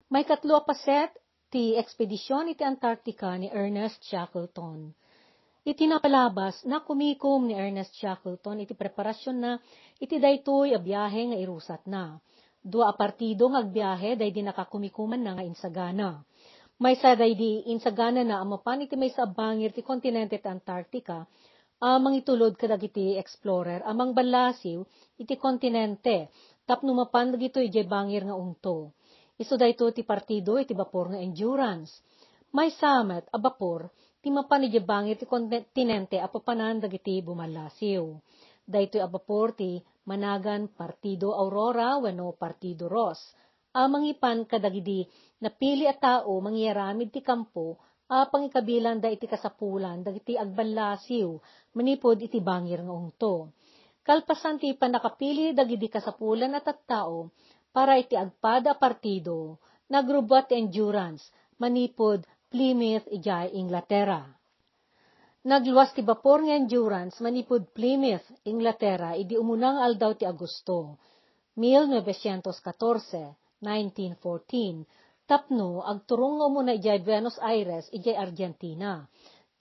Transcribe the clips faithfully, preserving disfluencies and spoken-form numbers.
Maikatlo a paset ti ekspedision iti Antarctica ni Ernest Shackleton. Iti napalabas, nakumikom ni Ernest Shackleton iti preparasionna iti daytoy a biahe nga irusatna. Dua a partido nga agbiahe daydi nakakumikomanna nga insagana. Maysa daydi insaganana a mapan iti maysa a bangir ti kontinente ti Antarctica a mangitulod kadagiti explorer a mangballasiw iti kontinente tapno mapan dagitoy idiay bangir nga ungto. Isu daytoy ti partido iti bapor nga Endurance. Maysa met a bapor ti mapan idiay bangir ti kontinente a papanan dagiti bumallasiw. Daytoy a bapor ti managan Partido Aurora wenno Partido Ross a mangipan kadagidi napili a tao mangiyaramid ti kampo a pangikabilanda iti kasapulan dagiti agballasiw manipud iti bangir nga ungto. Kalpasan ti pannakapili dagidi kasapulan a tattao para iti agpada a partido, nagrubbuat ti Endurance manipud Plymouth idiay Inglaterra. Nagluas ti bapor nga Endurance manipud Plymouth, Inglaterra, idi umuna nga aldaw ti Agosto, mil novecientos katorse, nineteen fourteen, tapno agturong nga umuna idiay Buenos Aires, idiay Argentina.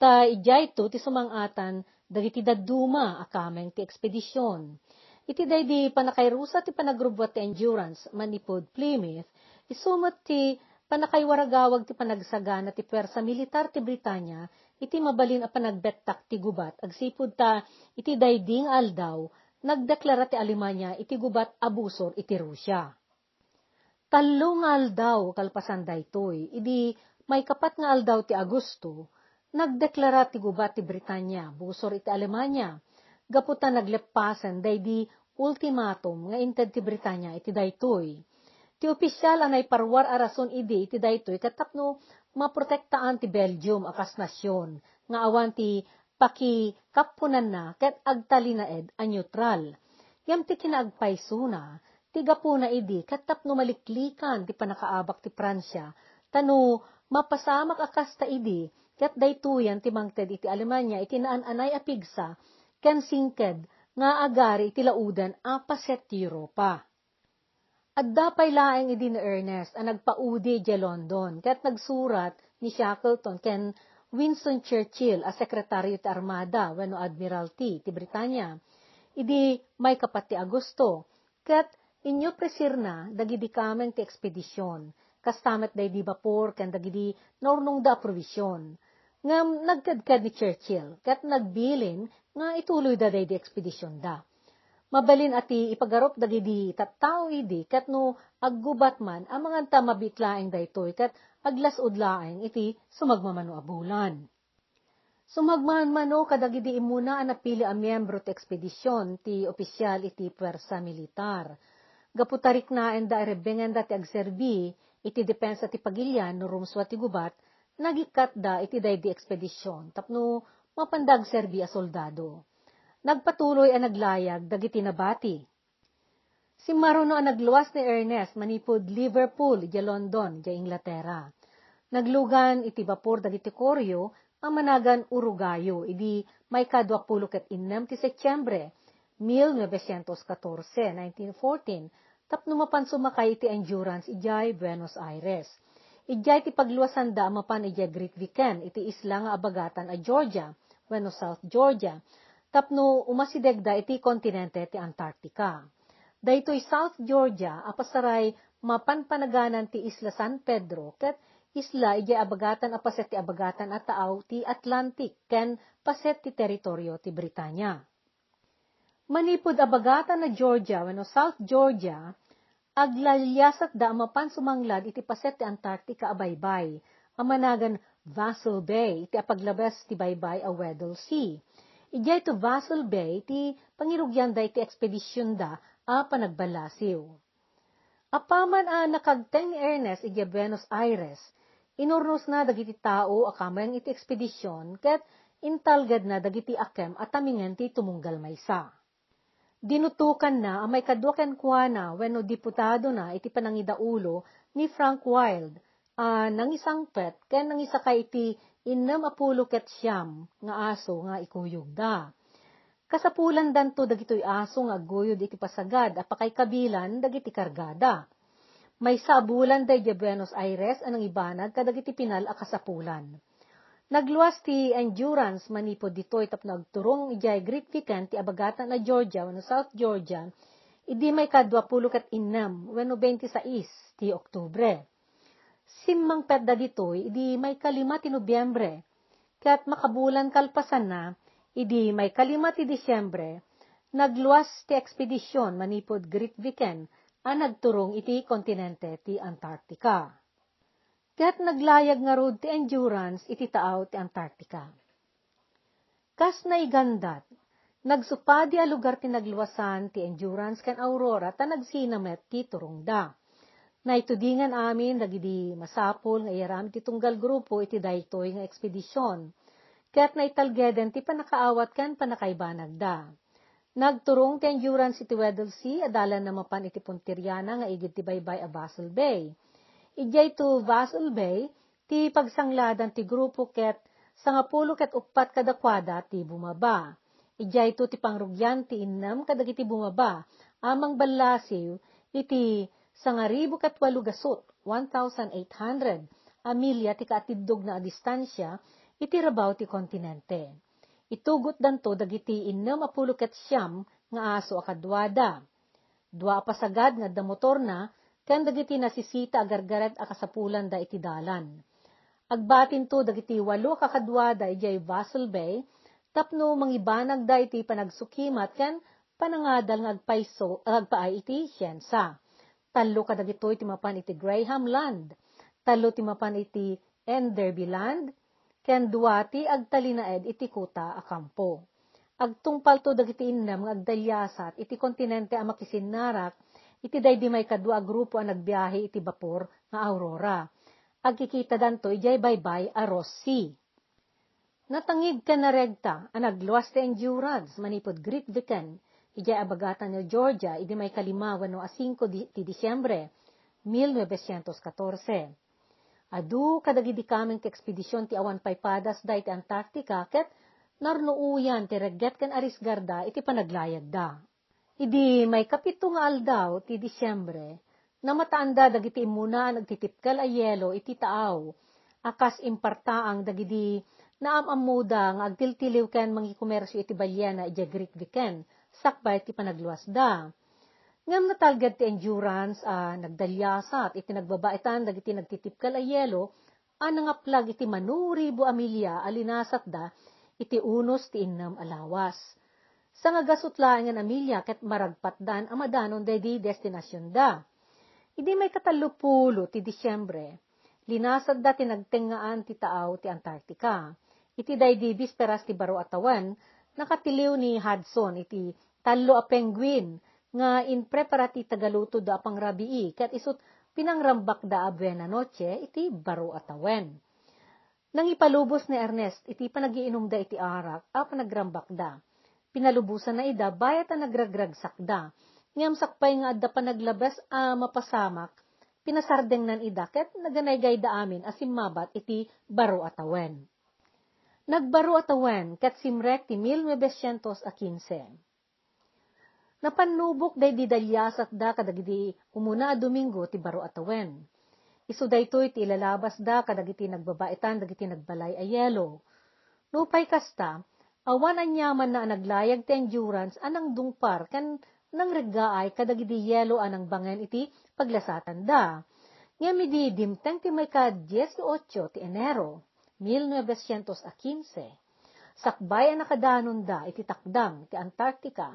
Ta idiayto ti sumang-atan dagiti dadduma a kameng ti ekspedision. Iti daydi pannakairusa ti panagrubbuat ti Endurance manipud Plymouth, isu met ti pannakaiwaragawag ti panagsagana ti puwersa militar ti Britania iti mabalin a panagbettak ti gubat agsipud ta iti daydi nga aldaw, nagdeklara ti Alemania iti gubat a busor iti Rusia. Tallo nga aldaw kalpasan daytoy, idi maikapat nga aldaw ti Agosto, nagdeklara ti gubat ti Britania busor iti Alemania, gapu ta nagleppasen daydi ultimatum nga inted ti Britania iti daytoy. Ti opisial a naiparuar a rason idi iti daytoy ket tapno maprotektaan ti Belgium a kas nasion nga awan ti pakikappunanna ket agtalinaed a neutral. Ngem ti kinaagpaysona, ti gapuna idi ket tapno maliklikan ti pannakaabak ti Francia, ta no mapasamak a kasta idi, ket daytoyen ti mangted iti Alemania iti naan-anay a pigsa ken singked nga agari iti lauden a paset ti Europa. Adda pay laeng idi ni Ernest a nagpaudi idiay London ket nagsurat ni Shackleton ken Winston Churchill a Sekretario ti Armada wenno Admiralty ti Britania idi maikapat ti Agosto, ket inyopresirna dagidi kameng ti ekspedision, kasta met daydi bapor ken dagidi naurnongda a provision. Ngem nagkedked ni Churchill ket nagbilin nga ituloyda daydi ekspedisionda. Mabalin a ti ipagarup dagidi tattao idi ket no aggubat man, amangan ta mabiit laeng daytoy ket aglas-ud laeng iti sumagmamano a bulan. Sumagmamano kadagidi immuna a napili a miyembro ti ekspedision ti opisial iti puwersa militar. Gapu ta riknaenda a rebbengenda ti agserbi iti depensa ti pagilian no rumsua ti gubat, nagikkatda iti daydi ekspedision tapno mapanda agserbi a soldado. Nagpatuloy a naglayag dagiti nabati. Simmaruno a nagluas ni Ernest manipud Liverpool, idiay London, idiay Inglaterra. Naglugan iti bapor dagiti Koryo a managan Uruguayo idi maikaduapulo ket innem ti Setiembre, mil novecientos katorse, nineteen fourteen, tapno mapan sumakay iti Endurance idiay Buenos Aires. Idiay ti pagluasanda a mapan idiay Great Viken iti isla nga abagatan a Georgia wenno South Georgia, tapno umasidegda iti kontinente ti Antarctica. Daytoy South Georgia a pasaray mapan panaganan ti Isla San Pedro ket isla idiay abagatan a paset ti abagatan a taaw ti Atlantic ken paset ti teritorio ti Britania. Manipud abagatan a Georgia wenno South Georgia, aglaliasatda a mapan sumanglad iti paset ti Antarctica a baybay a managan Vassal Bay iti apaglabas ti baybay a Weddell Sea. Idiayto Vassal Bay ti pangirugianda iti ekspedisionda a panagballasiw. Apaman a nakagteng ni Ernest idiay Buenos Aires, inurnosna dagiti tao a kameng iti ekspedision ket intalgedna dagiti akem a tamingen ti tumunggal maysa. Dinutokanna a maikadua kenkuana wenno diputadona iti panangidaulo ni Frank Wild a nangisangpet ken nangisakay iti innem a pulo ket siam nga aso nga ikuyogda. Kasapulandanto dagitoy aso nga agguyod iti pasagad a pakaikabilan dagiti kargada. Maysa a bulan daydiay Buenos Aires a nangibanag kadagiti pinal a kasapulan. Nagluas ti Endurance manipud ditoy tapno agturong idiay Great Weekend ti Abagatan a Georgia wenno South Georgia idi maikadua pulo ket innem wenno twenty-six ti Oktubre. Simmangpetda ditoy idi maikalima ti Nobiembre, ket makabulan kalpasanna, idi maikalima ti Disiembre, nagluas ti ekspedision manipud Great Weekend a nagturong iti kontinente ti Antarctica. Ket naglayag ngarud ti Endurance iti taaw ti Antarctica. Kas naigandat, nagsupadi a lugar ti nagluasan ti Endurance ken Aurora ta nagsina met ti turongda. Naitudingan amin dagidi masapul nga iyaramid ti tunggal grupo iti daytoy nga ekspedision, ket naitalgeden ti pannakaawat ken pannakaibanagda. Nagturong ti Endurance iti Weddell Sea a dalanna mapan iti Punta Riana nga igid ti baybay a Vahsel Bay. Idiayto Vahsel Bay, ti pagsangladan ti grupo ket sangapulo ket uppat kadakuada ti bumaba. Idiayto ti pangrugian ti innem kadagiti bumaba a mangballasiw iti sangaribu ket walo gasut, one thousand eight hundred, a milya ti kaatiddogna a distansia iti rabaw ti kontinente. Itugotdanto dagiti innem a pulo ket siam nga aso a kaduada. Dua a pasagad nga adda motorna ken dagiti nasisita a gargaret a kasapulanda iti dalan. Agbatinto dagiti walo a kakaduada idiay Vahsel Bay tapno mangibanagda iti panagsukimat ken panangadal nga agpayso, agpaay iti siensa. Tallo kadagitoy ti mapan iti Graham Land, tallo ti mapan iti Enderby Land, ken dua ti agtalinaed iti kuta a kampo. Agtungpalto dagiti innem nga agdaliasat iti kontinente a makisinnarak iti daydi maikadua a grupo a nagbiahe iti bapor nga Aurora. Agkikitadanto idiay baybay a Ross Sea. Natangig ken naregta a nagluas ti Endurance manipud Great Weekend idiay Abagatan, Georgia, idi maikalima wenno a singko di, ti Disiembre, mil novecientos katorse. Adu kadagidi kameng ti ekspedision ti awan pay padasda iti Antarctica ket narnuoyan ti regget ken arisgarda iti panaglayagda. Idi maikapito nga aldaw ti Disiembre, namataanda dagiti immuna a nagtitipkel a yelo iti taaw a kas impartaang dagidi naam-ammoda nga agtiltiliw ken mangikomersio iti balyena idiay Great Weekend sakbay ti panagluasda. Ngem natalged ti Endurance a nagdaliasat iti nagbabaetan dagiti nagtitipkel a yelo a nangaplag iti manuribo a milya a linasatda iti unos ti innem a lawas. Sangagasut laengen a milya ket maragpatdan a madanon daydi destinasionda. Idi maikatallo pulo ti Disiembre, linasatda ti nagtengngaan ti taaw ti Antarctica. Iti daydi bisperas ti baro a tawen, nakatiliw ni Hudson iti tallo a penguin nga imprepara ti tagalutod a pangrabii ket isut' pinangrambakda a buena noche iti baro a tawen. Nangipalubos ni Ernest iti panagiinumda iti arak a panagrambakda. Pinalubosanna ida bayat a nagragragsakda. Ngem sakbay nga adda panaglabes a mapasamak, pinasardengnan ida ket naganaygayda amin a simmabat iti baro a tawen. Nagbaro a tawen ket simrek ti mil novecientos a kinse. Napannubok daydi daliasatda kadagidi umuna a Domingo ti baro a tawen. Isu daytoy ti ilalabasda kadagiti nagbabaetan dagiti nagbalay a yelo. Nupay kasta, awan aniamanna a naglayag ti Endurance a nangdungpar ken nangreggaay kadagidi yelo a nangbangen iti paglasatanda. Ngem idi dimteng ti maika-dieciocho ti Enero, mil novecientos a kinse, sakbay a nakadanonda iti takdang ti Antarctica,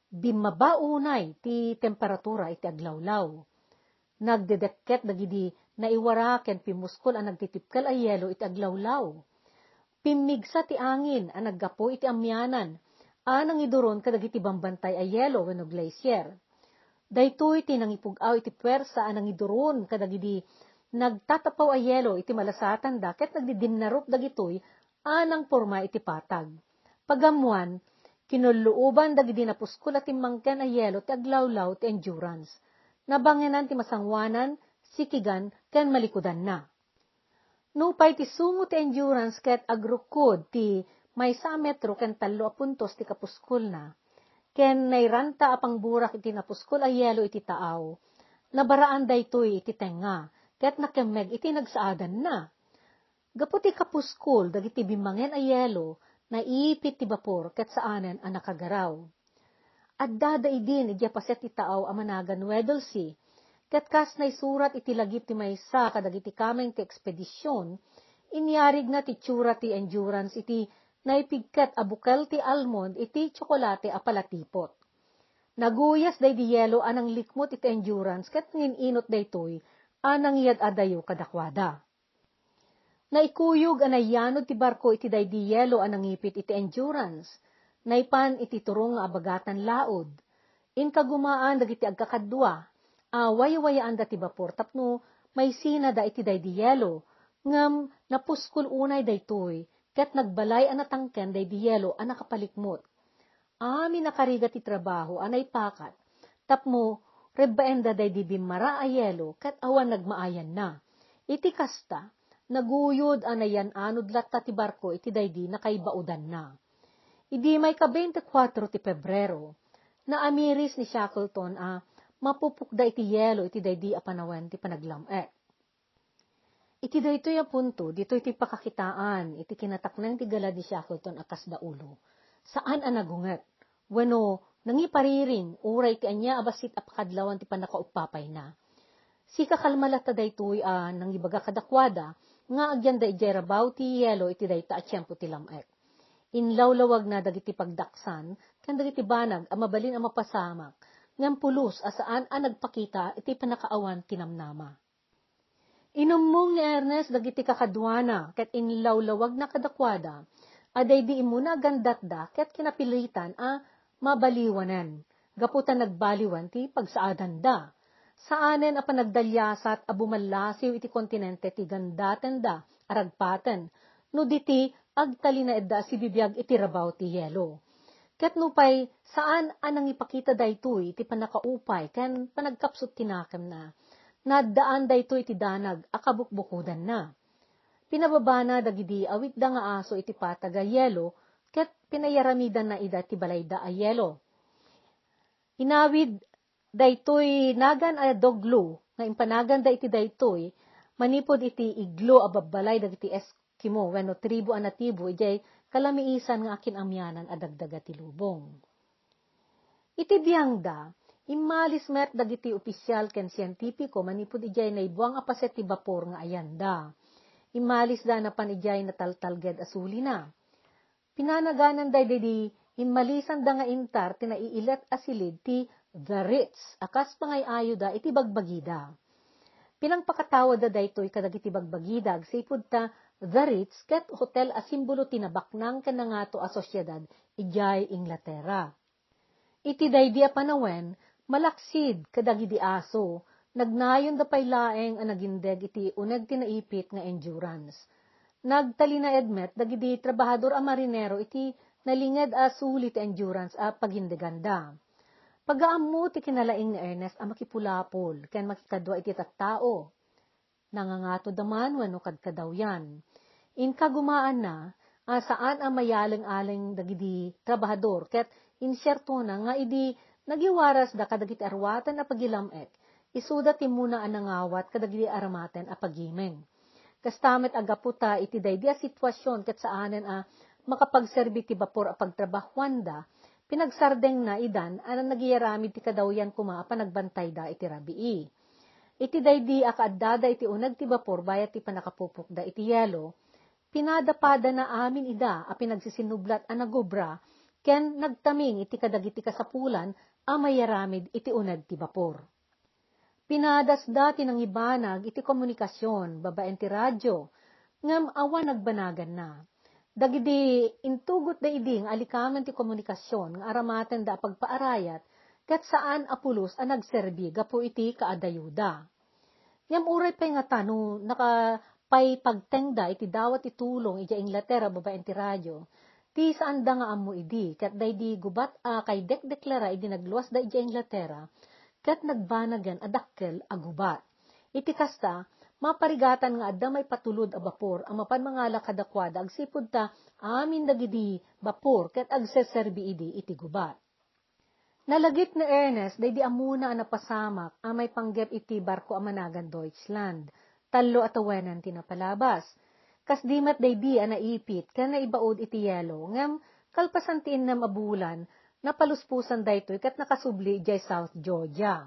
bimmaba unay ti temperatura iti aglawlaw. Nagdedekket dagidi naiwara ken pimmuskol a nagtitipkel a yelo iti aglawlaw. Pimmigsa ti angin a naggapu iti amianan a nangiduron kadagiti bambantay a yelo wenno glacier. Daytoy ti nangipug-aw iti puwersa a nangiduron kadagidi nagtatapaw a yelo iti malasatanda ket nagdidinnarup dagitoy a nangporma iti patag. Pagammoan, kinulluoban dagidi napuskol a timmangken a yelo ti aglawlaw ti Endurance. Nabangenan ti masangoanan, sikigan, ken malikudanna. Nupay ti sungo ti Endurance ket agrukod ti maysa a metro ken tallo a puntos ti kapuskolna, ken nairanta a pangburak iti napuskol a yelo iti taaw, Nabaraan daytoy iti tengnga, ket nakemmeg iti nagsaadanna. Gapu ti kapuskol dagiti bimmangen a yelo, naipit ti bapor ket saanen a nakagaraw. Addada idin idiay paset ti taaw a managan Weddell Sea, ket kas naisurat iti lagip ti maysa kadagiti kameng ti ekspedision, inyarigna ti itsura ti Endurance iti naipigket a bukel ti almond iti tsokolate a palatipot. Naguyas daydi yelo a nanglikmot iti Endurance ket ngin-inot daytoy a nangyad-adayo kadakuada. Naikuyog a nayanod ti barko iti daydi yelo a nangipit iti Endurance. Naipan iti turong nga abagatan laud. Inkagumaan dagiti agkakadua a wayawayaanda ti bapor tapno maisinada iti daydi yelo, ngem napuskol unay daytoy ket nagbalay a natangken daydi yelo a nakapalikmot. Amin a karigat ti trabaho a naipakat tapno rebbaenda daydi bimmara a yelo ket awan nagmaayanna. Iti kasta, naguyod a nayan-anod latta ti barko iti daydi nakaibaudanna. Idi maika-twenty-four ti Pebrero, naamiris ni Shackleton a mapupukda iti yelo iti daydi a panawen ti panaglam-ek. Iti daytoy a punto, ditoy ti pakakitaan iti kinataknang ti galad ni Shackleton a kasda ulo. Saan a nagunget, wenno nangipariring, uray ti ania a bassit a pakadlawan ti pannakaupapayna. Sika kalma latta daytoy a nangibaga kadakuada nga agyanda idiay rabaw ti yelo iti dayta a tiempo ti lam-ek. Inlawlawagna dagiti pagdaksan ken dagiti banag a mabalin a mapasamak, ngem pulos a saan a nagpakita iti pannakaawan ti namnama. Inummong ni Ernest dagiti kakaduana ket inlawlawagna kadakuada a daydi immuna a gandatda ket kinapilitan a mabaliwanen gapu ta nagbaliwan ti pagsaadanda. Saanen a panagdaliasat a bumallasiw iti kontinente ti gandatenda a ragpaten no di ti agtalinaedda a sibibiag iti rabaw ti yelo. Ket nupay saan a nangipakita daytoy iti pannakaupay ken panagkapsut ti nakemna, naaddaan daytoy iti danag a kabukbukodanna. Pinababana dagidi awitda nga aso iti patag a yelo ket pinayaramidanna ida ti balayda a yelo. Inawid daytoy nagan a doglo nga impanaganda iti daytoy manipud iti iglo a babbalay dagiti Eskimo wenno tribu a natibo idiay kalamiisan nga akin-amianan a dagdaga ti lubong. Iti biangda, immalis met dagiti opisial ken sientipiko manipud idiay naibuang a paset ti bapor nga ayanda. Immalisda napan idiay nataltalged a sulina. Pinanagananda daydi immalisanda nga intar ti naiilet a silid ti The Ritz a kas pangay-ayoda iti bagbagida. Pinangpakatawadda daytoy kadagiti bagbagida agsipud ta The Ritz ket hotel a simbolo ti nabaknang ken nangato a sosiedad idiay Inglaterra. Iti daydi a panawen, malaksid kadagidi aso, nagnayonda pay laeng a nagindeg iti uneg ti naipit nga Endurance. Nagtalinaed met dagidi trabahador a marinero iti nalinged a suli ti Endurance a pagindeganda. Pagaammo ti kinalaing ni Ernest a makipulapol ken makikadua iti tattao. Nangangatoda man wenno kadkadawyan. Inkagumaanna a saan a mayaleng-aleng dagidi trabahador ket insiertona nga idi nagiwarasda kadagiti aruaten a pagilam-ek, isuda ti immuna a nangawat kadagidi aramaten a pagimeng. Kasta met a gapu ta iti daydi a situasion ket saanen a makapagserbi ti bapor a pagtrabahuanda, pinagsardengna idan a nagiyaramid ti kadawyan koma a panagbantayda iti rabii. Iti daydi a kaaddada iti uneg ti bapor bayat ti pannakapupukda iti yelo, pinadapadana amin ida a pinagsisinublat a nagobra ken nagtaming iti kadagiti kasapulan a mayaramid iti uneg ti bapor. Pinadasda ti nangibanag iti komunikasion babaen ti radio, ngem awan nagbanaganna. Dagidi intugotda idi nga alikamen ti komunikasion nga aramatenda a pagpaarayat ket saan a pulos a nagserbi gapu iti kaadayoda. Ngem uray pay ngata no nakapaipagtengda iti dawat ti tulong idiay Inglaterra babaen ti radio, ti saanda nga ammo idi ket daydi gubat a kaidekdeklara idi nagluasda idiay Inglaterra ket nagbanagen a dakkel a gubat. Iti kasta, maparigatan nga adda maipatulod a bapor a mapan mangala kadakuada agsipud ta amin dagidi bapor ket agserserbi idi iti gubat. Nalagip ni Ernest daydi ammona a napasamak a maipanggep iti barko a managan Deutschland. Tallo a tawenen ti napalabas. Kasdi met daydi a naipit ken naibaud iti yelo, ngem kalpasan ti innem a bulan, napalusposan daytoy ket nakasubli idiay South Georgia.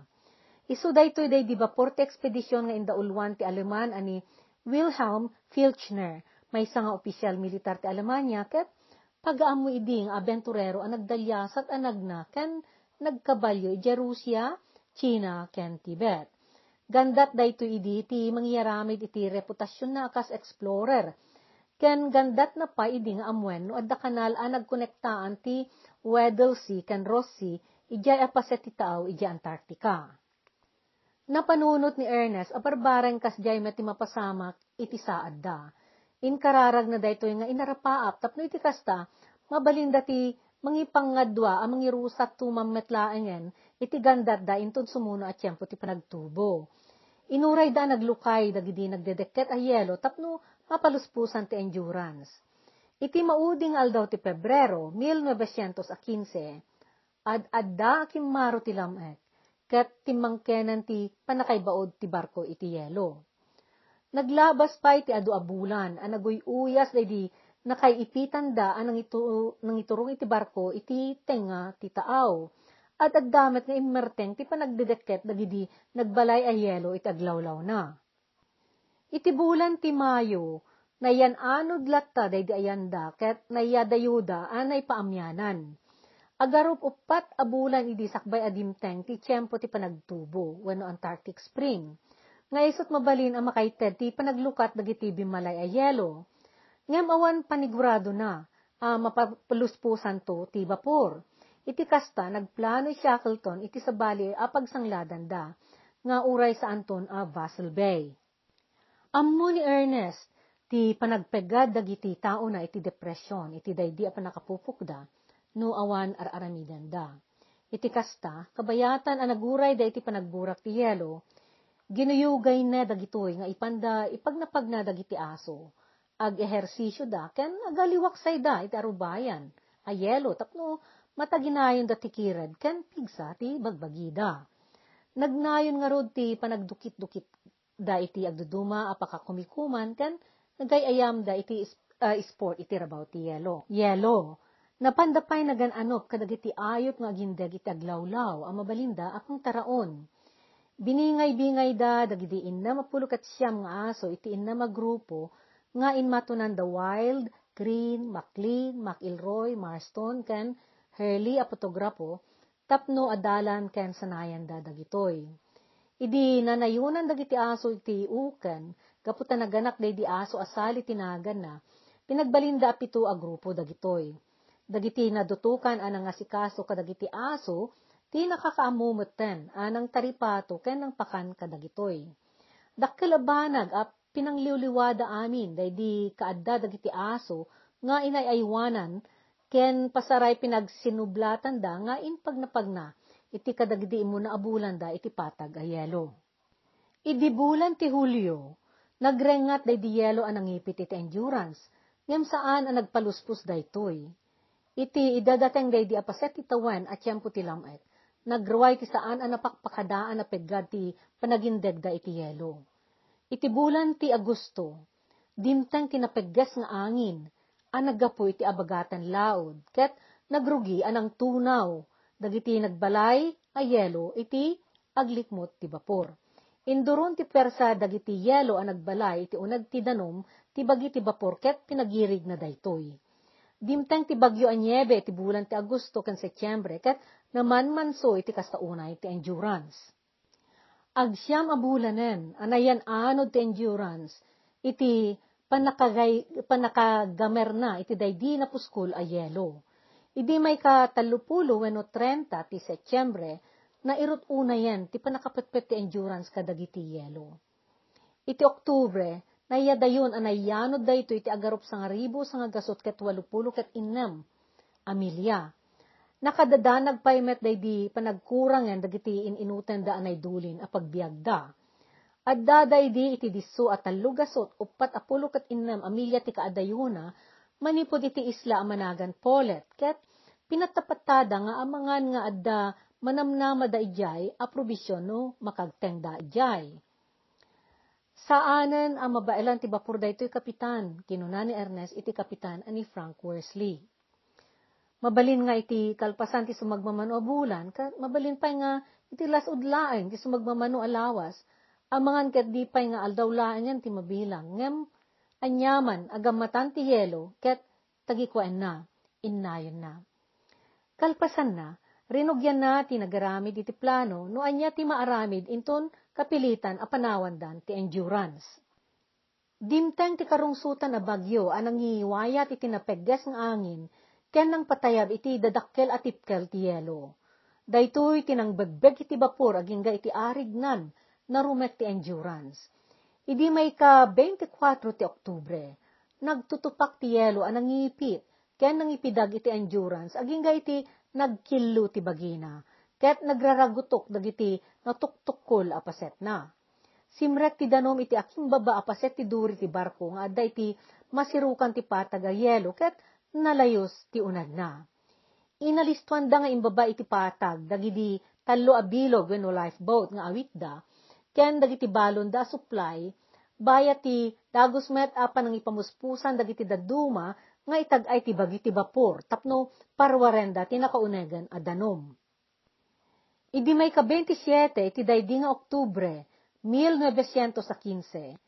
Isu daytoy daydi bapor ti ekspedision nga indauluan ti Aleman a ni Wilhelm Filchner, maysa nga opisyal militar ti Alemania ket pagaammo idi nga abenturero a nagdaliasat a nagna ken nagkabalio idiay Rusia, China, ken Tibet. Gandat daytoy idi ti mangiyaramid iti reputasionna a kas explorer, ken gandatna pay idi nga ammuen no adda kanal a nagkonektaan ti Weddell Sea ken Ross Sea idiay appaset ti taaw idiay Antarctica. Napanunot ni Ernest a barbareng kasdiay met ti mapasamak iti saadda. Inkararagna daytoy nga inarapaap tapno iti kasta, mabalinda ti mangipangngadua a mangirusak tumang met laengen iti gandatda inton sumuno a tiempo ti panagtubo. Inurayda a naglukay dagidi nagdedekket a yelo tapno mapalusposan ti Endurance. Iti maudi nga aldaw ti Pebrero, mil novecientos a quince, ad-adda a kimmaro ti lam-ek, ket timmangkenen ti pannakaibaud ti barko iti yelo. Naglabas pay ti adu a bulan a naguy-uyas daydi nakay-ipitanda a nangitu-, nangiturong iti barko iti tengnga ti taaw. Ad-adda met nga immerteng ti panagdedekket dagidi nagbalay a yelo iti aglawlawna. Iti bulan ti Mayo, nayan-anod latta daydi ayanda ket nayadayuda a naipaamianan. Agarup uppat a bulan idi sakbay a dimteng ti tiempo ti panagtubo wenno Antarctic Spring, nga isut mabalin a makaited ti panaglukat dagiti bimmalay a yelo. Ngem awan paniguradona a mapalusposanto ti bapor. Iti kasta, nagplano ni Shackleton iti sabali a pagsangladanda nga uray saanton a Vassal Bay. Ammo ni Ernest ti panagpeggad dagiti taona iti depression iti daydi a pannakapupokda no awan ar-aramidenda. Iti kasta, kabayatan a nagurayda iti panagburak ti yelo, ginuyogayna dagitoy nga ipanda ipagnapagna dagiti aso, ag-ehersisioda ken agaliwaksayda iti arubayan a yelo tapno mataginayonda ti kired ken pigsa ti bagbagida. Nagnayon ngarud ti panagdukitdukitda iti agduduma a pakakumikuman ken nagay-ayamda iti is-, ah, sport iti rabaw ti yelo. Yelo. Napanda pay nagan-anop kadagiti ayup nga agindeg iti aglawlaw a mabalinda a pangtaraon. Biningaybingayda dagidi innem a pulo ket siam nga aso iti innem a grupo nga immatonanda Wild, Green, McLean, McIlroy, Marston, ken Hurley a fotograpo tapno adalan ken sanayanda dagitoy. Idi nanayonan dagiti aso iti uken, gapu ta naganak daydi aso a Sally ti naganna, pinagbalinda a pito a grupo dagitoy. Dagiti nadutokan a nangasikaso kadagiti aso ti nakakaammo metten a nangtaripato ken nangpakan kadagitoy. Dakkel a banag a pinangliwliwada amin daydi kaadda dagiti aso nga inay-aywanan ken pasaray pinagsinublatanda nga impagnapagna iti kadagidi immuna a bulanda iti patag a yelo. Idi bulan ti Hulio, nagrengngat daydi yelo a nangipit iti Endurance, ngem saan a nagpaluspos daytoy. Iti idadateng daydi a paset ti tawen a tiempo ti lam-ek, nagruay ti saan a napakpakada a napeggad ti panagindegda iti yelo. Iti bulan ti Agosto, dimteng ti napegges nga angin a naggapu iti abagatan laud ket nagrugi a nangtunaw dagiti nagbalay a yelo iti aglikmot ti bapor. Induron ti puersa dagiti yelo a nagbalay iti uneg ti danum ti bagi ti bapor ket pinagirigna daytoy. Dimteng ti bagyo a niebe iti bulan ti Agosto ken Setiembre ket namanmanso iti kasta unay ti Endurance. Agsiam a bulanen a nayan-anod ti Endurance iti pannakagay-, pannakagamerna iti daydi napuskol a yelo. Idi maikatallopulo wenno trenta ti Setiembre, nairut unayen ti pannakapetpet ti Endurance kadagiti yelo. Iti Oktubre, nayadayon a nayanod daytoy iti agarup sangaribu sangagasut ket walupulo ket innem a milya. Nakadadanag pay met daydi panagkurangen dagiti in-inutenda a naidulin a pagbiagda. Adda daydi iti disso a tallo gasut uppat a pulo ket innem a milya ti kaadayona manipud iti isla a managan Paulet, ket pinatapatada nga amangan nga adda manamnamada idiay a probision no makagtengda idiay. Saanen a mabaelan ti bapor daytoy, Kapitan, kinuna ni Ernest iti kapitan a ni Frank Worsley. Mabalin nga iti kalpasan ti sumagmamano a bulan, ket mabalin pay nga iti las-ud laeng ti sumagmamano a lawas, amangan ket di pay nga aldaw laengen ti mabilang, ngem aniaman a gammatan ti yelo ket tagikuaenna, innayonna. Kalpasanna, rinugianna ti nagaramid iti plano no ania ti maaramid inton kapilitan a panawandan ti Endurance. Dimteng ti karungsotan a bagyo a nangiwayat iti napegges nga angin ken nangpatayab iti dadakkel a tipkel ti yelo. Daytoy ti nangbegbeg iti bapor agingga iti arignan, narumek ti Endurance. Idi maika-twenty-four ti Oktubre, nagtutupak ti yelo a nangipit ken nangipidag iti Endurance agingga iti nagkillo ti bagina ket nagraragutok dagiti natuktukkol a pasetna. Simrek ti danum iti akimbaba a paset ti duri ti barko nga adda iti masirukan ti patag a yelo ket nalayus ti unegna. Inalistuanda nga imbaba iti patag dagidi tallo a bilog wenno lifeboat nga awitda ken dagiti balonda a supply, bayat ti dagus met a panangipamuspusan dagiti dadduma nga itag-ay ti bagi ti bapor tapno parwarenda ti nakaunegen a danum. Idi maika-twenty-seven iti daydi nga Oktubre, mil novecientos a quince,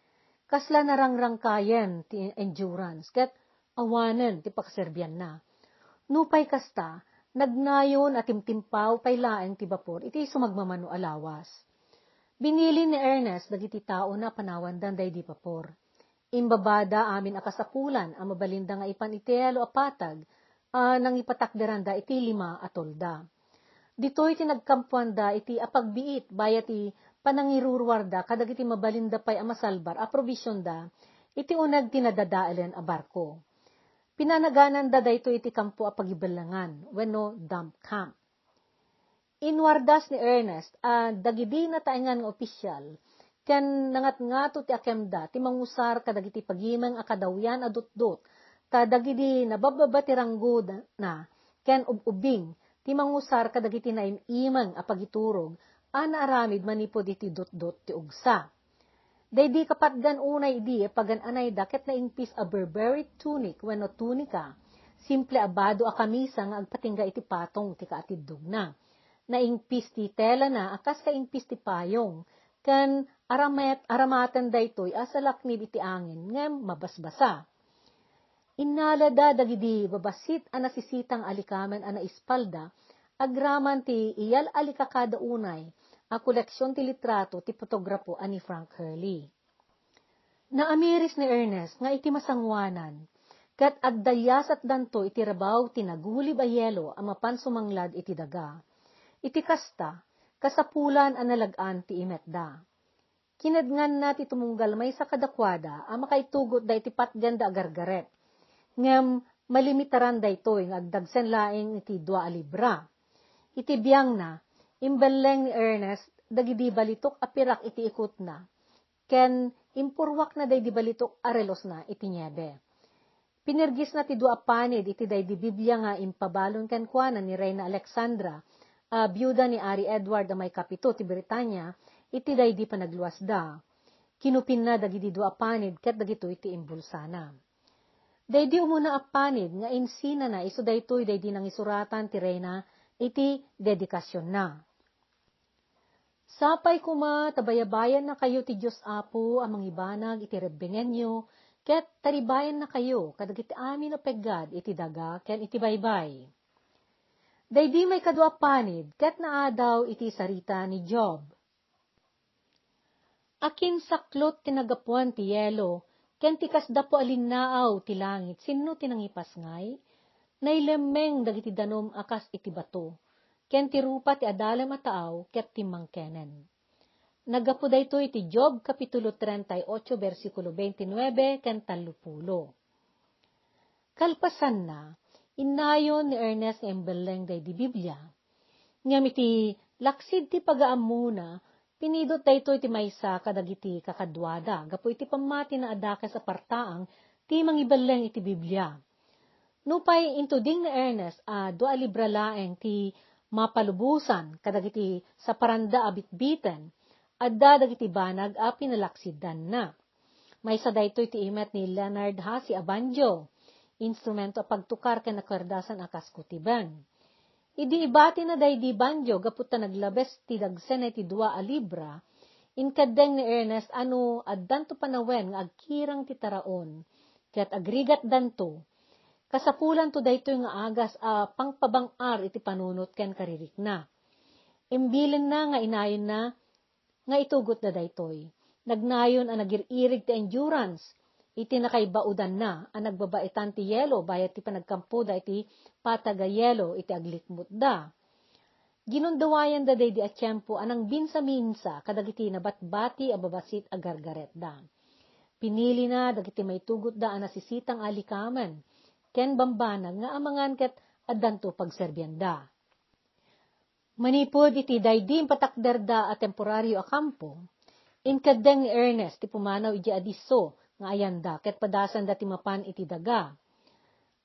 kasla narangrangkayen ti Endurance ket awanen ti pakaserbianna. Nupay kasta, nagnayon a timtimpaw pay laeng ti bapor iti sumagmamano a lawas. Binilin ni Ernest dagiti taona a panawandan daydi bapor. Imbabada amin a kasapulan a mabalinda nga ipan iti yelo a patag a nangipatakderanda iti lima a tolda. Ditoy ti nagkampuanda iti apagbiit bayat ti panangiruruarda kadagiti mabalinda pay a masalbar a probisionda iti uneg ti nadadaelen a barko. Pinanagananda daytoy iti kampo a pagibellengan wenno dump camp. Inwardas ni Ernest a dagidi nataengan nga opisial ken nangatngato ti akemda ti mangusar kadagiti pagimeng a kadawyan a dutdot, ta dagidi nababbaba ti ranggona ken ub-ubing ti mangusar kadagiti naim-imeng a pagiturog a naaramid manipud iti dutdot ti ugsa. Daydi kapatgan unay idi pagan-anayda ket naingpis a Berberic tunic wenno tunika, simple a bado a kamisa nga agpatingga iti patong ti kaatiddogna. Naingpis ti telana a kas kaingpis ti payong, ken aramet-, aramaten daytoy a salaknib iti angin ngem mabasbasa. Innalada dagidi babassit a nasisitang a likamen a naispalda agraman ti iyal-alikakada unay a koleksion ti litrato ti fotografo a ni Frank Hurley. Naamiris ni Ernest nga iti masangoanan, ket agdayasatdanto iti rabaw ti nagulib a yelo a mapan sumanglad iti daga. Iti kasta, kasapulan a nalag-an ti imetda. Kinednganna ti tumunggal maysa kadakuada a makaitugotda iti patgenda a gargaret. Ngem malimitaran daytoy nga agdagsen laeng iti dua a libra. Iti biangna, imbelleng ni Ernest dagidi balitok a pirak iti ikutna, ken impurruakna daydi balitok a relosna iti niebe. Pinirgisna ti dua a panid iti daydi Biblia nga impabalon kenkuana ni Reina Alexandra a biuda ni Ari Edward a maikapito ti Britania iti daydi panagluasda. Kinupinna dagidi dua a panid ket dagitoy ti imbulsana. Daydi umuna a panid nga insinana isu daytoy daydi nangisuratan ti Reina iti dedikasionna. Sapay koma ta bayabayannakayo ti Dios Apo a mangibanag iti rebbengenyo, ket taribayannakayo kadagiti amin a peggad iti daga ken iti baybay. Daydi maikadua a panid ket naadaw iti sarita ni Job. Akin saklot ti nagapuan ti yelo, ken ti kasdapo a linnaaw ti langit, sinno ti nangipasngay? Nailemmeng dagiti danum a kas iti bato, ken ti rupa ti adalem a taaw ket timmangkenen. Naggapu daytoy iti Job, Kapitulo treinta y ocho, bersikulo veintinueve ken tallopulo. Kalpasanna, innayon ni Ernest nga imbelleng daydi Biblia. Ngem iti laksid ti pagaammona, pinidot daytoy ti maysa kadagiti kakaduada gapu iti pammatina a dakes a partaang ti mangibelleng iti Biblia. Nupay intuding ni Ernest a dua a libra laeng ti mapalubosan kadagiti saparanda a bitbiten, adda dagiti banag a pinalaksiddanna. Maysa daytoy ti imet ni Leonard Hussey a banjo, instrumento a pagtukar ken nakuerdasan a kas kutiben. Idi ibatina daydi banjo gapu ta naglabes ti dagsen iti dua a libra, inkeddeng ni Ernest a no addanto panawen nga agkirang ti taraon, ket agrigatdanto, kasapulanto daytoy nga agas a pangpabang-ar iti panunot ken karirikna. Imbilinna nga inayonna nga itugotda daytoy. Nagnayon a nagir-irig ti endurance iti nakaibaodanna a nagbabaetan ti yelo bayat ti panagkampoda iti patag a yelo iti aglikmutda. Ginundawayanda daydi a tiempo a nangbinsaminsa kadagiti nabatbati a babassit a gargaretda. Pinilina dagiti maitugotda a nasisitang a likamen ken bambanag nga amangan ket addanto pagserbianda. Manipud iti daydi impatakderda a temporario a kampo, inkeddeng ni Ernest ti pumanaw idiay Adiso nga ayanda ket padasanda ti mapan iti daga.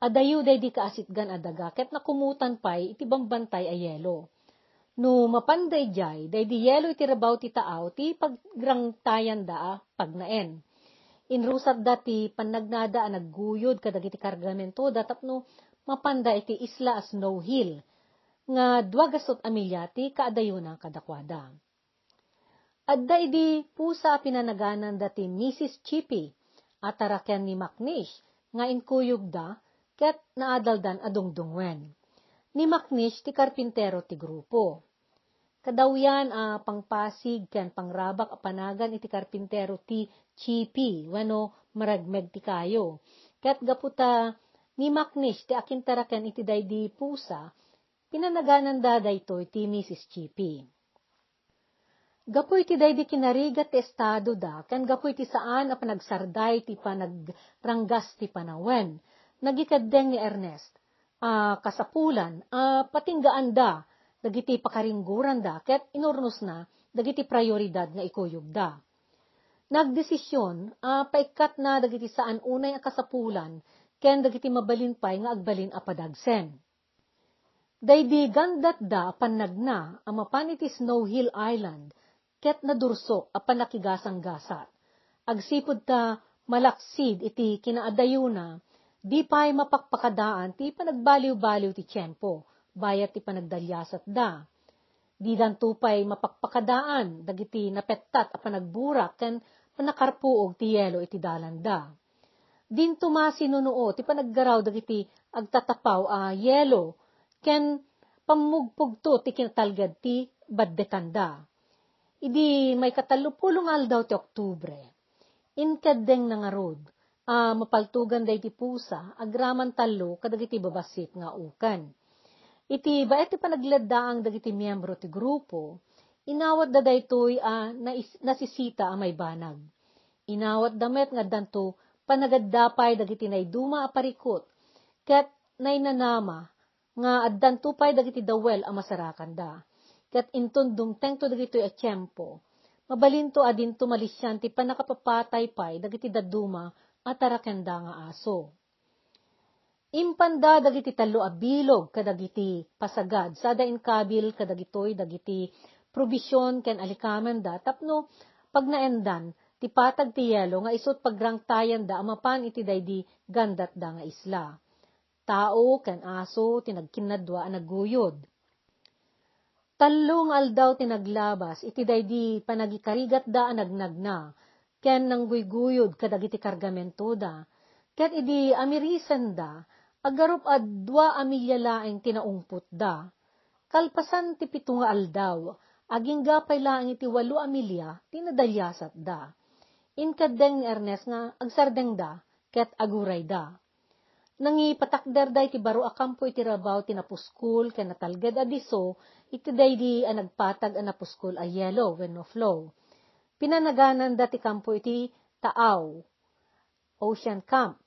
Adayo daydi kaasitgan a daga ket nakumutan pay iti bambantay a yelo. No mapanda idiay, daydi yelo iti rabaw ti taaw ti pagrangtayanda a pagnaen. Inrusarda ti pannagnada a nagguyod kadagiti kargamentoda tapno mapanda iti isla a Snow Hill, nga dua gasut a milya ti kaadayona kadakuada. Adda idi pusa a pinanagananda ti Missus Chippy a taraken ni Macnish nga inkuyogda ket naadaldan a dungdungwen. Ni Macnish ti karpintero ti grupo. Kadawyan a pangpasig ken pangrabak a panagan iti karpintero ti Chippy wenno maragmeg ti kayo. Ket gapu ta ni Macnish ti akintaraken iti daydi pusa, pinanagananda daytoy ti Missus Chippy. Gapu iti daydi kinarigat ti estadoda ken gapu iti saan a panagsarday ti panagranggas ti panawen, nagikeddeng ni Ernest a kasapulan a patinggaanda dagiti pakarigguranda ket inurnosna dagiti prioridad nga ikuyogda. Nagdesision a paikkatna dagiti saan unay a kasapulan ken dagiti mabalin pay nga agbalin a padagsen. Daydi gandatda a pannagna a mapan iti Snow Hill Island ket nadursok a pannakigasanggasat. Agsipud ta malaksid iti kinaadayona, di pay mapakpakadaan ti panagbaliwbaliw ti tiempo bayat ti panagdaliasatda. Didanto pay mapakpakadaan dagiti napettat a panagburak ken pannakarpuog ti yelo iti dalanda. Dinto masinunuo ti panaggaraw dagiti agtatapaw a yelo ken pammugpugto ti kinatalged ti baddekanda. Idi maikatallopulo nga aldaw ti Oktubre, inkeddengna ngarud a mapaltoganda iti pusa agraman tallo kadagiti babassit nga uken. Iti baet ti panagladdaang dagiti miembro ti grupo, inawatda daytoy a nais-, nasisita a maibanag. Inawatda met nga addanto panagadda pay dagiti naiduma a parikut ket nainanama nga addanto pay dagiti dawel a masarakanda. Ket inton dumtengto dagitoy a tiempo, mabalinto a dinto malisian ti pannakapapatay pay dagiti dadduma a tarakenda nga aso. Impanda dagiti tallo a bilog kadagiti pasagad sada inkabil kadagitoy dagiti probision ken alikamenda tapno pagnaendan ti patag ti yelo nga isut' pagrangtayanda a mapan iti daydi gandatda nga isla. Tao ken aso ti nagkinnadua a nagguyod. Tallo nga aldaw ti naglabas iti daydi panagikarigatda a nagnagna ken nangguyguyod kadagiti kargamentoda, ket idi amirisenda, agarup a dua a milya laeng ti naungpotda. Kalpasan ti pito nga aldaw, agingga pay laeng iti walo a milya ti nadaliasatda. Inkeddeng ni Ernest nga agsardengda ket agurayda. Nangipatakderda iti baro a kampo iti rabaw ti napuskol ken natalged a disso iti daydi a nagpatag a napuskol a yelo wenno floe. Pinanagananda ti kampo iti Taao Ocean Camp.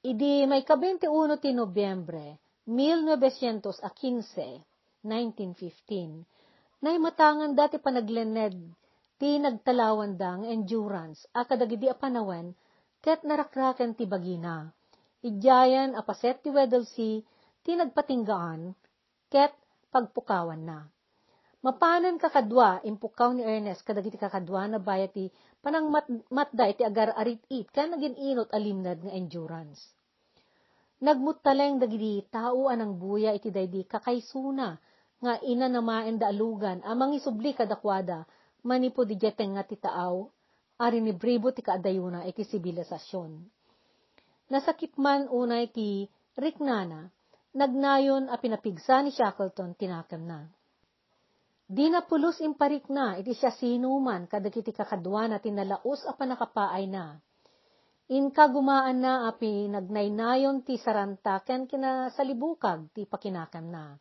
Idi maika-bente uno ti Nobiembre, mil novecientos a quince, nineteen fifteen, naimatanganda ti panaglenned ti nagtalawanda nga endurance a kadagidi a panawen ket narakraken ti bagina. Idiayen a paset ti Weddell Sea ti nagpatinggaan ket pagpukawanna. Mapanen kakadua, impukaw ni Ernest kadagiti kakaduana bayat ti panangmat-, matda iti agar-arit-it ken nagin-inut a limned nga endurance. Nagmuttaleng dagiti tao a nangbuya iti daydi kakaisuna nga inanamaenda a lugan a mangisubli kadakuada manipud idiay tengnga ti taaw a rinibribo ti kaadayona iti sibilisasyon. Nasakit man unay ti riknana, nagnayon a pinapigsa ni Shackleton ti nakemna. Dina pulos imparikna iti siasinoman kadagiti kakaduana ti nalaus a pannakapaayna. Inka gumaanna a pinagnaynayon ti saranta ken kinasalibukag ti pakinakemna.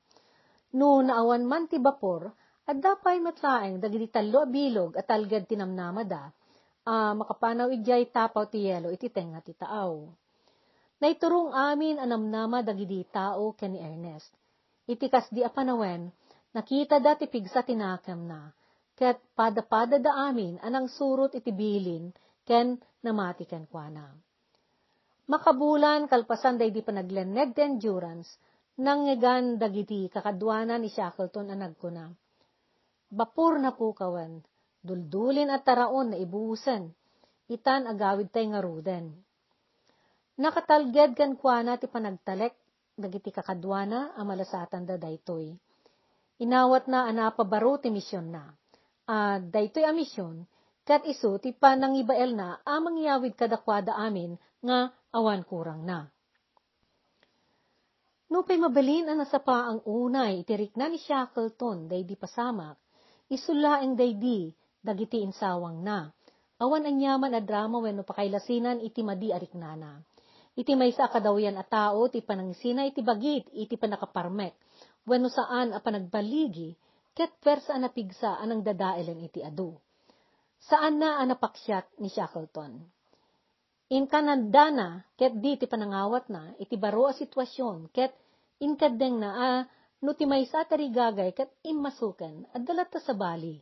No naawan man ti bapor, adda pay met laeng dagiti tallo a bilog a talged ti namnamada a makapanaw idiay tapaw ti yelo iti tengnga ti taaw. Naiturong amin a namnama dagidi tao ken ni Ernest. Iti kasdi a panawen, nakitada ti pigsa ti nakemna, ket padapadada amin a nangsurot iti bilin ken namati kenkuana. Makabulan kalpasan daydi panaglenneg ti endurance, nangngegan dagiti kakaduana ni Shackleton a nagkuna, "Bapor napukawen, duldulin a taraon naibusen, itan agawidtay ngaruden." Nakatalged kenkuana ti panagtalek dagiti kakaduana a malasatanda daytoy. Inawatna a napabaro ti misionna. A daytoy a mision, ket isu ti panangibaelna a mangyawid kadakuada amin nga awan kurangna. Nupay mabalin a nasapaang unay iti rikna ni Shackleton daydi pasamak, isu laeng daydi dagiti insawangna. Awan aniaman a drama wenno pakailasinan iti madi a riknana. Iti maysa a kadawyan a tao ti panangisina iti bagit iti pannakaparmek wenno saan a panagballigi ket puersa a napigsa a nangdadaelen iti adu. Saanna a napaksiat ni Shackleton. Inkanadana ketdi ti panangawatna iti baro a situasion ket inkeddengna a no ti maysa a tarigagay ket immasuken, adda latta sabali.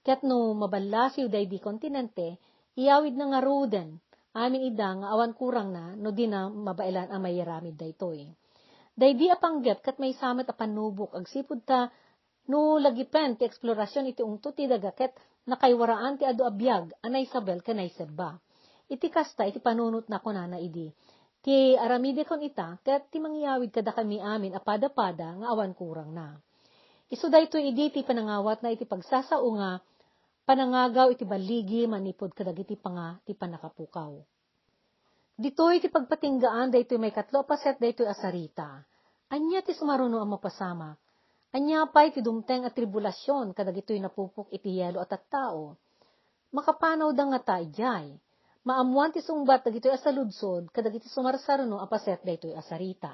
Ket no maballasiw daydi kontinente, iyawidna ngaruden amin ida nga awan kurangna no dina mabaelan a maiyaramid daytoy. Daydi a panggep ket maysa met a pannubok agsipud ta no lagipen ti eksplorasion iti ungto ti daga ket nakaiwaraan ti adu a biag a naisabel ken naisebba. Iti kasta, iti panunotna, kunana idi, ti aramidekon ita ket ti mangyawid kadakami amin a padapada nga awan kurangna. Isu daytoy idi ti panangawatna iti pagsasao nga panangagaw iti balligi manipud kadagiti panga ti pannakapukaw. Ditoy ti pagpatinggaan daytoy maikatlo a paset daytoy a sarita. Ania ti sumaruno a mapasamak? Ania pay ti dumteng a tribulasion kadagitoy napupok iti yelo a tattao? Makapanawda ngata idiay? Maammoan ti sungbat dagitoy a saludsod kadagiti sumarsaruno a paset daytoy a sarita.